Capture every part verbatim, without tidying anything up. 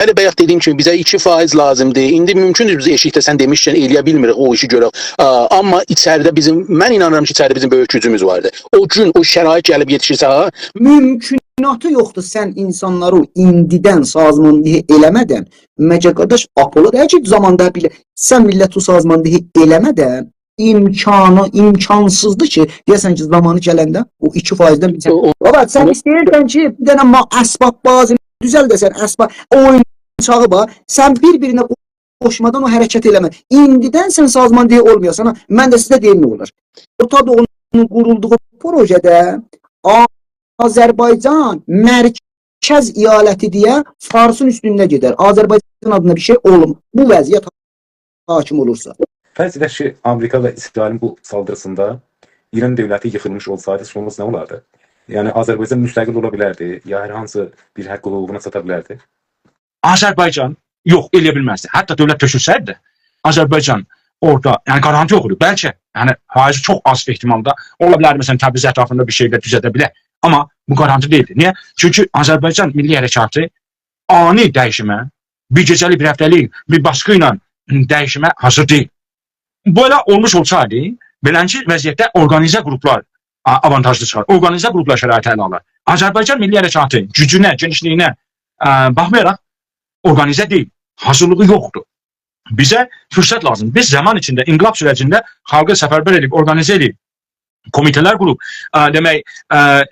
بلی، بایاق دئدیگیم کیمی، بیزه ایکی فایز لازیمدیر. ایندی مومکوندور بیز ائشیکده، سن دئمیشکن، ائلیه بیلمیریک او ایشی گؤرک. آ، آمما ایچریده بیزیم، من اینانیرام کی، ایچریده بیزیم بؤیوک گوجوموز واردیر. او گون او شرایط گلیب یئتیشیرسه، ها، ممکناتی یوخدور سن اینسانلاری ایندیدن سازماندهی ائله‌مه‌دن. مگر قارداش، آپولو دئییل کی، زاماندا بیله سن میللتی سازماندهی ائله‌مه‌دن امکانی، امکانسیزدیر کی، دئیه‌سن کی، زامانی گلنده او ایکی فایزدن بیل سن. او، او، بابا، سن او ایسته‌ییرسن کی، بیر دنه ما-، اسباب‌بازی دوزلده‌سن، اسباب، اویونچاغی باخ، سن بیر-بیرینه قوشمادان او حرکت ائله‌مه. ایندیدن سن سازماندهی اولمایاسان، ها. من ده سیزه دئییم نه اولار. اورتا دوغونون قورولدوغو پروژه‌ده آذربایجان مرکز ایالتی دئیه فارسین اوستونده گئدر. آذربایجان آدیندا بیر شئی اولمور. بو وضعیت حاکم اولورسا. فرض ائدک کی، آمریکا و اسرائیلین بو سالدیریسیندا ایران دؤولتی ییخیلمیش اولسایدی، سونوموز نه اولاردی؟ یعنی، آذربایجان مستقل اولا بیلردی، یا هر هانسی بیر حق حقوقونا چاتا بیلردی؟ آذربایجان یوخ، ائلیه بیلمزدی. حتی دؤولت تؤکولسه‌یدی ده، آذربایجان اورادا، یعنی، گارانتی یوخ ایدی. بلکه، یعنی، فایزی چوخ آز احتمالدا اولا بیلر، مثلا، تبریز اطرافیندا بیر شئی ده دوزلده بیلر. آمما بو گارانتی دئییلدی. نییه؟ چونکی آذربایجان میللی حرکاتی آنی دییشیمه، بیر گئجه‌لیک، بیر هفته‌لیک، بیر باسقی ایله دییشیمه حاضیر دئییل. بئله اولموش اولسایدی، بئلنجه وضعیتده اورقانیزه قروپلار، آ، آوانتاژلی چیخار. اورقانیزه قروپلار شرایطی اله آلار. آذربایجان میللی حرکاتی گوجونه، گئنیشلیگینه، آ، باخمایاراق اورقانیزه دئییل، حاضیرلیغی یوخدور. بیزه فرصت لازیم. بیز زامان ایچینده، انقلاب سوره‌جینده خالقی سفربر ائدیب، اورقانیزه ائدیب، کومیته‌لر قوروب، آ، دئمک، آ، آ،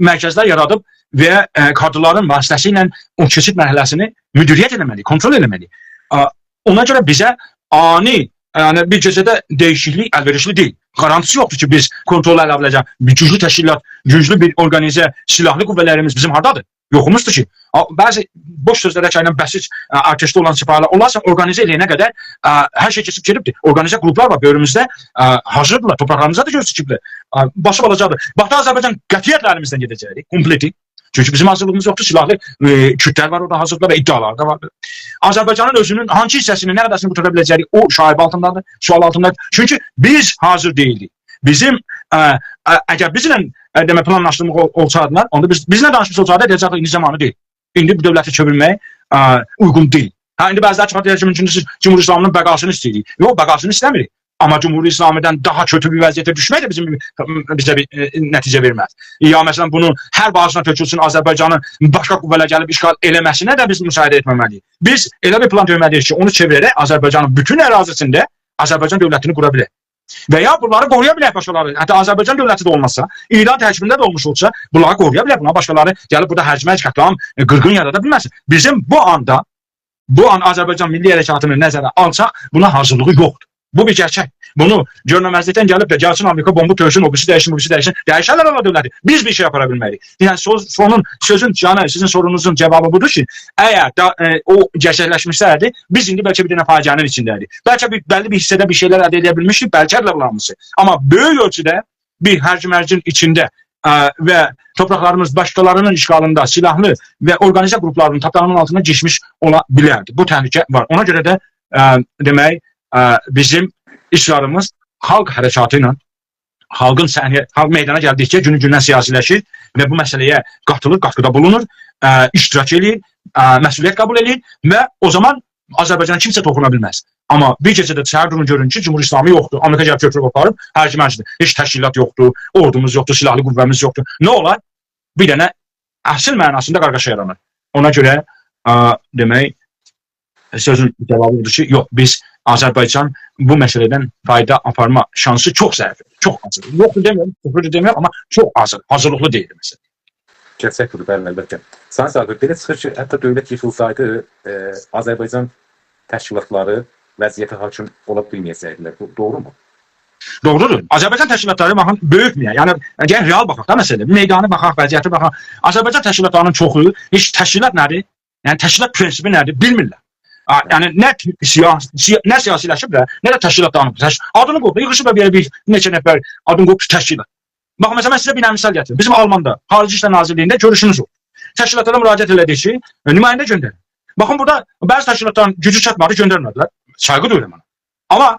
مرکزلر یارادیب و، آ، کادرلارین واسطه‌سیله او کئچید مرحله‌سینی مدیریت ائله‌مه‌لی، کنترل ائله‌مه‌لی. آ، اونا گؤره بیزه آنی، یعنی بیر گئجه‌ده دییشیکلیک الوئریشلی دئییل. گارانتیسی یوخدور کی، بیز کنترل اله آلاجاق بیر گوجلو تشکیلات، گوجلو بیر اورقانیزه، سیلاحلی قوه‌لریمیز بیزیم هاردادیر؟ یوخوموزدور کی. آ، بعضی بوش سؤزلره چایلا بسیج، آ، ارتشده اولان سپاهی‌لر، اونلار اورقانیزه ائله‌ینه قدر، آ، هر شئی کئچیب گئدیبدیر. اورقانیزه قروپلار وار بؤیروموزده، آ، حاضیردیرلار، تورپاقلاریمیزدا دا گؤز تیکیبلر. آ، باشی بالاجادیر. باخدا آذربایجان قطعیتله الیمیزدن گئده‌جکدیر، کومپلئتی. چونکی بیزیم حاضیرلیغیمیز یوخدور، سیلاحلی، ائ، کوردلر وار اورادا حاضیردا و ادعالاری دا واردیر. آذربایجانین اؤزونون هانسی حیصه‌سینی، نه قدرسینی قورتارا بیله‌جه‌ییک، او شائبه آلتیندادیر، سؤال آلتیندادیر. چونکی بیز حاضیر دئییلدیک. بیزیم، آ، آ، اگر بیزله، آ، دئمک، پلانلاشدیرماق اول-، اولسایدیلار، اوندا بیز، بیزله دانیشمیش اولسایدی، دئیه‌جکدیک، ایندی زامانی دئییل. ایندی بو دؤولتی چئویرمک، آ، اویغون دئییل. هه، ایندی بعضی‌لر چیخار دئیه‌جک کی، سیز جمهوری اسلامی‌نین بقاسینی ایسته‌ییریک. یوخ، بقاسینی ایسته‌میریک. آمما جمهوری اسلامی‌دن داها کؤتو بیر وضعیته دوشمک ده بیزیم، بیزه بیر، ائ، نتیجه وئرمز. یا، مثلا، بونو هر باهاسینا تؤکولسون، آذربایجانین باشقا قوه‌لر گلیب اشغال ائله‌مه‌سینه ده بیز مساعده ائتمه‌مه‌لی‌ییک. بیز ائله بیر پلان دؤیمه‌لی‌ییک کی، اونو چئویره‌رک آذربایجانین بوتون اراضی‌سینده آذربایجان دؤولتینی قورا بیلک. و یا بونلاری قورویا بیلک باشقالاری. حتی آذربایجان دؤولتی ده اولماسا، ایران ترکیبینده ده اولموش اولسا، بونلاری قورویا بیلک. بونلار باشقالاری گلیب بورادا هرج-مرج، قتل‌عام، ائ، قیرغین یارادا بیلمه‌سین. بیزیم بو آندا، بو آن آذربایجان میللی حرکاتینی نظره آلساق، بونا حاضیرلیغی یوخدور. بو بیر گئرچک. بونو گؤرمه‌مزلیکدن گلیب ده گلسین آمریکا بومبا تؤکسون، او بیریسی دییشسین، بو بیریسی دییشسین. دییشرلر آللاه دؤولتی. بیز بیر شئی آپارا بیلمه‌ریک. یعنی، سؤز، سونون، سؤزون جانی، سیزین سورونوزون جاوابی بودور کی، اگر دا، ائ، او گئرچکلشمیشسه‌یدی، بیز ایندی بلکه بیر دنه فاجعه‌نین ایچینده‌یدیک. بلکه بیر، بللی بیر حیصه‌ده بیر شئیلر الده ائده بیلمیشدیک، بلکه ده بولار هامیسی. آمما بؤیوک اؤلچوده بیر هرج-مرجین ایچینده، آ، و تورپاقلاریمیز باشقالارینین اشغالیندا، سیلاحلی و اورقانیزه قروپلارین تاپداغینین آلتینا کئچمیش اولا بیلردی. بو تهلکه وار. اونا گؤره ده، آ، دئمک، آ، بیزیم اصراریمیز خالق حرکاتی ایله، خالقین صحنه‌یه، خالق میدانا گلدیکجه گونو-گوندن سیاسی‌لشیر و بو مسئله‌یه قاتیلیر، قاتقیدا بولونور، آ، اشتراک ائله‌ییر، آ، مسئولیت قبول ائله‌ییر و او زامان آذربایجانا کیمسه توخونا بیلمز. آمما بیر گئجه‌ده سحر دورون گؤرون کی، جمهوری اسلامی یوخدور. آمریکا گلیب گؤتوروب آپاریب، هرج-مرجدیر. هئچ تشکیلات یوخدور، اوردوموز یوخدور، سیلاحلی قوه‌میز یوخدور. نه اولار؟ بیر دنه اصل معناسیندا قارغاشا یارانیر. اونا گؤره، آ، دئمک، سؤزون جاوابی بودور کی، یوخ، بیز، آذربایجان بو مسئله‌دن فایدا آپارما شانسی چوخ ضعیفدیر، چوخ آزدیر. یوخدور دئمیرم، صفردیر دئمیرم، آمما چوخ آزدیر، حاضیرلیقلی دئییل مسئله. گئرچک بودور، بلی، البته. سایین سرکار، بئله چیخیر کی، حتی دؤولت ییخیلسایدی، ائ، آذربایجان تشکیلاتلاری وضعیته حاکم اولا بیلمه‌یه‌جکدیلر. بو دوغرومو؟ دوغرودور. آذربایجان تشکیلاتلاری، باخین، بؤیوک میه. یعنی، گلین رئال باخاق دا مسئله‌یه. میدانی باخاق، وضعیتی باخاق. آذربایجان تشکیلاتلاری‌نین چوخو، هئچ تشکیلات نه‌دیر؟ یعنی، تشکیلات پرینسیپی نه‌دیر؟ بیلمیرلر. آ، یعنی، نه سیا-، سیا-، نه سیاسی‌لشیب ده، نه ده تشکیلاتلانیب. تش-، آدینی قویوب، ییغیشیب دا بئله بیر نئچه نفر آدینی قویوب تشکیلات. باخین، مثلا، من سیزه بیر دنه مثال گتیریم. بیزیم آلماندا، خاریجی ایشلر ناظیرلیگینده گؤروشوموز اولدو. تشکیلاتلارا مراجعت ائله‌دیک کی، ائ، نماینده گؤندرین. باخین، بورادا بعضی تشکیلاتلارین گوجو چاتمادی، گؤندرمه‌دیلر. سایغی دویورام اونا. آمما،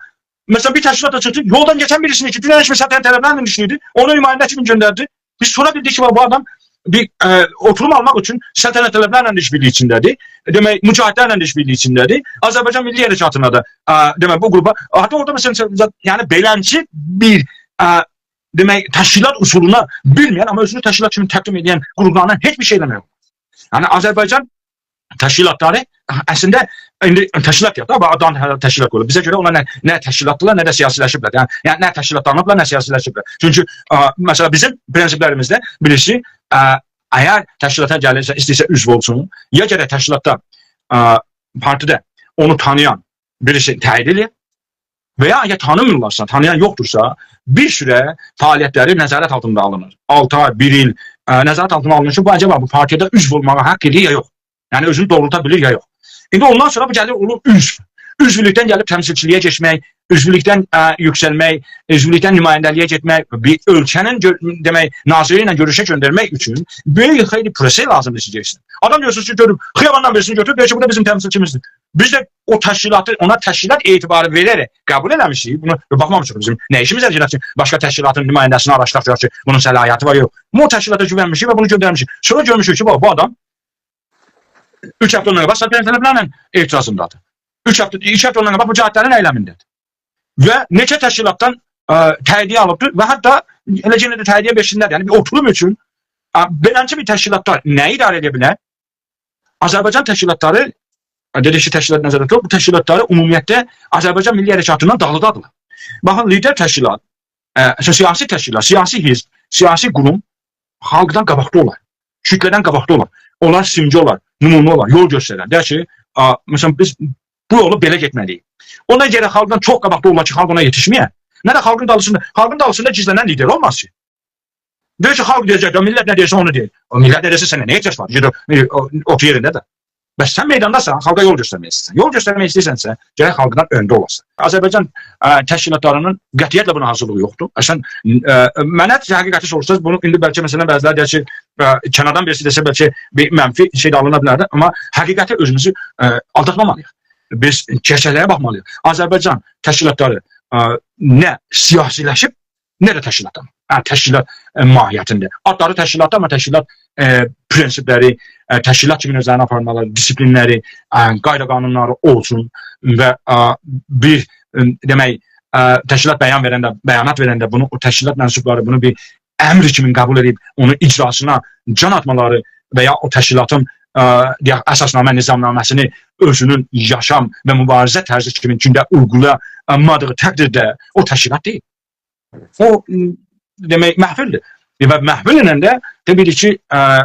مثلا، بیر تشکیلات دا چیخدی، یولدان کئچن بیریسینی کی، دونن ایشله‌ییردی، ساتن طرفلرله ایشله‌ییردی، اونو نماینده کیمی گؤندردی. بیز سونرا بیلدیک کی، بو آدام بیر، ائ، اوتوروم آلماق اوچون سلطنت‌طلب‌لرله ایش‌بیرلیگی ایچینده‌دیر. دئمک، مجاهدلرله ایش‌بیرلیگی ایچینده‌دیر. آذربایجان میللی حرکاتینا دا، ائ، دئمک، بو قروپا، حتی اورادا، مثلا، زاد-، یعنی، بئلنچی بیر، ائ، دئمک، تشکیلات اصولونا بیلمه‌ین، آمما اؤزونو تشکیلات کیمی تقدیم ائدن قروپلارلا هئچ بیر شئی ائله‌مک اولماز. یعنی، آذربایجان تشکیلاتلاری، اصلینده، ایندی تشکیلات یوخ دا، آدام هله تشکیلات قویولور. بیزه گؤره اونلار نه، نه تشکیلاتدیرلار، نه ده سیاسی‌لشیبلر. یعنی، یعنی نه تشکیلاتلانیبلار، نه سیاسی‌لشیبلر. چونکی، ا، مثلا، بیزیم پرنسیپلریمیزده بیریسی، ا، اگر تشکیلاتا گلیرسه، ایسته‌ییرسه عضو اولسون، یا گرک تشکیلاتدا، ا، پارتیده اونو تانییان بیریسی تأیید ائله‌یه، و یا اگر تانیمیرلارسا، تانییان یوخدورسا، بیر سوره فعالیتلری نظارت آلتیندا آلینیر. آلتی آی، بیر ایل، ا، نظارت آلتیندا آلینیر کی، بو عجبا بو پارتیادا عضو اولماغا حق ائدیر یا یوخ. یعنی اؤزونو دوغرولدا بیلیر یا یوخ. ایندی اوندان سونرا بو گلیر اولور عضو. عضولوکدن گلیب تمثیلچیلیگه کئچمک، عضولوکدن، ا، یوکسلمک، عضولوکدن نماینده‌لیگه گئتمک، بیر اؤلکه‌نین گؤ-، دئمک، ناظری ایله گؤروشه گؤندرمک اوچون بؤیوک خیلی پروسه لازیمدیر کی، گئچسین. آدام گؤرورسونوز کی، گؤروب، خیاباندان بیریسینی گؤتوروب، دئییر کی، بو دا بیزیم تمثیلچیمیزدیر. بیز ده او تشکیلاتی، اونا تشکیلات اعتباری وئره‌رک قبول ائله‌میشیک. بونو باخمامیش کی، بیزیم نه ایشیمیز وار کی، باشقا تشکیلاتین نماینده‌سینی آراشدیراق گؤرک کی، بونون صلاحیتی وار، یوخ. بو تشکیلاتا گوونمیشیک و بونو گؤندرمیشیک. سونرا گؤرموشوک کی، باخ، بو آدام اوچ هفته اوندان قاباق سلطنت‌طلب‌لرله اعتراضیندادیر. اوچ هفته، ایکی هفته اوندان قاباق مجاهدلرین ائیلمینده‌دیر. و نئچه تشکیلاتدان، ا، تأییدیه آلیبدیر و حتی ائله یئنه ده تأییدیه پئشینده‌دیر. یعنی بیر اوتوروم اوچون، ا، بئلنچی بیر تشکیلاتلار نه اداره ائده بیلر؟ آذربایجان تشکیلاتلاری، ا، دئدیک کی، تشکیلات نظارتی یوخ، بو تشکیلاتلاری عمومیتله آذربایجان میللی حرکاتیندان دالیدادیرلار. باخین، لیدر تشکیلات، ا، سیاسی تشکیلات، سیاسی حزب، سیاسی قوروم خالقدان قاباقدا اولار. کوتله‌دن قاباقدا اولار. اونلار سیمگه اولار، نمونه اولار، یول گؤسترر. دئیر کی، ا، مثلا، بیز بو یولو بئله گئتمه‌لی‌ییک. اونا گؤره خالقدان چوخ قاباقدا اولار کی، خالق اونا یئتیشمه‌یه. نه ده خالقین دالیسیندا، خالقین دالیسیندا گیزله‌نن لیدر اولماز کی. دئییر کی، خالق دئیه‌جک ده، میللت نه دئییرسه اونو دئییر. او میللت نه دئییرسه سنه نه احتیاج وار؟ گئت او-، او-، اوتور یئرینده ده. بس سن میدانداسان، خالقا یول گؤسترمک ایسته‌ییرسن. یول گؤسترمک ایسته‌ییرسنسه، گرک خالقدان اؤنده اولاسان. آذربایجان، ا، تشکیلاتلارینین قطعیتله بونا حاضیرلیغی یوخدور. اصلا، ا، منه حقیقتی سوروشساز، بونو ایندی بلکه، مثلا، بعضی‌لری دئیر کی، ا، کناردان بیریسی دئسه، بلکه بیر منفی شئی ده آلینا بیلر ده، آمما حقیقته اؤزوموزو، ا، آلداتمامالی‌ییق. بیز گئرچکلره باخمالی‌ییق. آذربایجان تشکیلاتلاری، ا، نه سیاسی‌لشیب، نه ده تشکیلاتدان. هه، تشکیلات، ائ، ماهیتینده. آدلاری تشکیلاتدی، آمما تشکیلات، ائ، پرنسیپلری، ائ، تشکیلات کیمی اؤزلرینی آپارمالاری، دیسیپلینلری، ائ، قایدا قانونلاری اولسون و، ائ، بیر، ائ، دئمک، ائ، تشکیلات بیان وئرنده، بیانات وئرنده بونو او تشکیلات منسوبلاری بونو بیر امر کیمی قبول ائدیب اونون اجراسینا جان آتمالاری و یا او تشکیلاتین، ائ، دئیک، اساسنامه نظامنامه‌سینی اؤزونون یاشام و مبارزه طرزی کیمی گونده اویغولامادیغی تقدیرده او تشکیلات دئییل. او، م، دئمک، محفلدیر. ائ، و محفل ائلنده، طبیعی کی، ائ،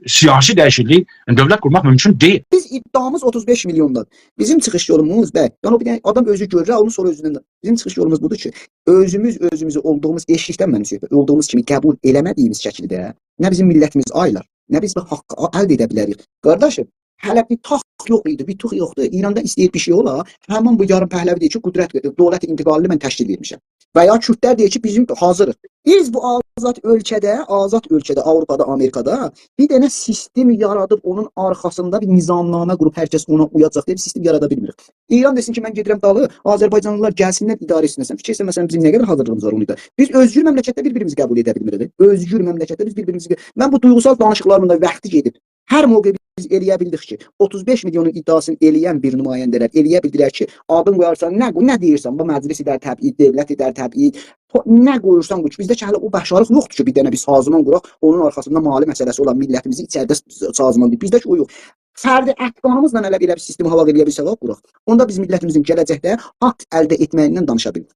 سیاسی دییشیکلیک، دؤولت قورماق مومکون دئییل. بیز ادعامیز اوتوز بئش میلیوندان. بیزیم چیخیش یولوموز، بلی، یعنی او بیر دنه آدام اؤزو گؤرور، اونو سونرا اؤزوندن. بیزیم چیخیش یولوموز بودور کی، اؤزوموز اؤزوموزو اولدوغوموز ائشیکدن منیم صحبت، اولدوغوموز کیمی قبول ائله‌مه‌دیییمیز شکیلده نه بیزیم میللتیمیز آییلار، نه بیز بو حاققی آ-، الده ائده بیلریک. قارداشیم، هله بیر تاخ یوخ ایدی، بیر توخ یوخدور. ایراندا ایسته‌ییر بیر شئی اولا، همین بو یاریم پهلوی دئییر کی، قدرت وئردیم، دؤولت انتقالی‌نی من تشکیل وئرمیشم. و یا کوردلر دئییر کی، بیزیم حاضیریق. بیز بو آزاد اؤلکه‌ده، آزاد اؤلکه‌ده، آوروپادا، آمریکادا بیر دنه سیستم یارادیب، اونون آرخاسیندا بیر نظامنامه قوروب، هر کس اونا اویاجاق دئیه بیر سیستم یارادا بیلمیریک. ایران دئسین کی، من گئدیرم دالی، آذربایجانلیلار گلسینلر، اداره ائتسینلر. سن فیکیر ائتسن، مثلا، بیزیم نه قدر حاضیرلیغیمیز وار اونو دا. بیز اؤزگور مملکتده بیر-بیریمیزی قبول ائده بیلمیریک. اؤزگور مملکتده بیز بیر-بیریمیزی، من بو دویغوسال دانیشیقلارین دا واختی گئدیب. هر موقع بیز ائلیه بیلدیک کی، اوتوز بئش میلیونون ادعاسینی ائله‌ین بیر نماینده‌لر ائلیه بیلدیلر کی، آدین قویارسان، نه قو-، نه دئییرسن، بو مجلس ائدر تبعید، دؤولت ائدر تبعید، تو-، نه قویورسان قوی کی، بیزده کی، هله او بشارت یوخدور کی، بیر دنه بیز سازمان قوراق، اونون آرخاسیندا مالی مسئله‌سی اولان میللتیمیزی ایچریده س-، سازمان دئییب. بیزده کی، او یوخ. فرد ارکانیمیزلا هله بئله بیر سیستمی هاواق ائلیه بیلسک، قوراق. اوندا بیز میللتیمیزین گله‌جکده حاق الده ائتمه‌ییندن دانیشا بیلیریک.